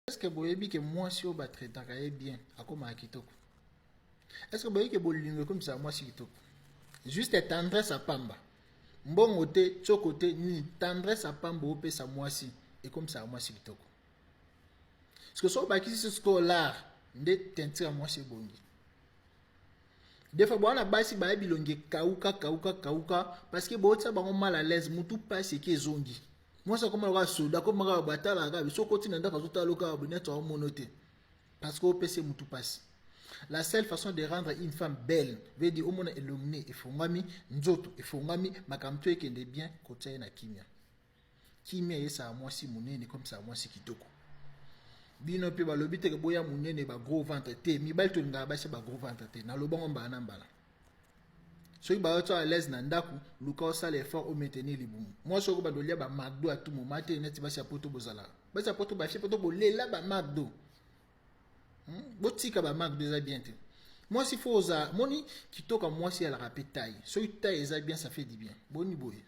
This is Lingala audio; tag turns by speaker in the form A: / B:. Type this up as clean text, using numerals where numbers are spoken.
A: Est-ce que boyebi ke mwasi oyo batraitaka ye bien akomaka kitoko? Est-ce que boyebi ke bolingo ekomisaka mwasi kitoko? Juste tendresse ya pamba, mbongo te, tioko te, nini, tendresse ya pamba opesa mwasi ekomisaka mwasi kitoko. Parce que soki obakisi sikoyo lar nde teinture ya mwasi ebongi. Des fois bwana basi baya bilongi ekauka kauka kauka parce que botia bango mal à l'aise, mutu pasi eke ezongi. Mwasi akoma lokola soda, akoma kaka batalaka kaka soki okoti na ndako azotala kaka boye neti aomono te parce que opesi ye mutu pasi. La seule façon de rendre une femme belle veut dire omona elongi ne efongwami, nzoto efongwami, makambo to ekende bien, kotia ye na kimia. Kimia eyesaka mwasi monene ekomisaka mwasi kitoko. Bino mpe balobi teke boya monene ba gros ventre te, mibali tolingaka basi ba gros ventre te, nalobango mbala na mbala. Soki bayotia à l'aise na ndako, luka osala effort o maintenir libumu. Mwasi oko bando lia ba McDo à tout moment te neti basi ya poto bozalaka. Basi ya poto bafie poto bolela ba McDo. Botika ba McDo eza bien te. Mwasi fo oza moni kitoko, mwasi alaka pe taille. Soki taille eza bien, ça fait du bien. Boni boye.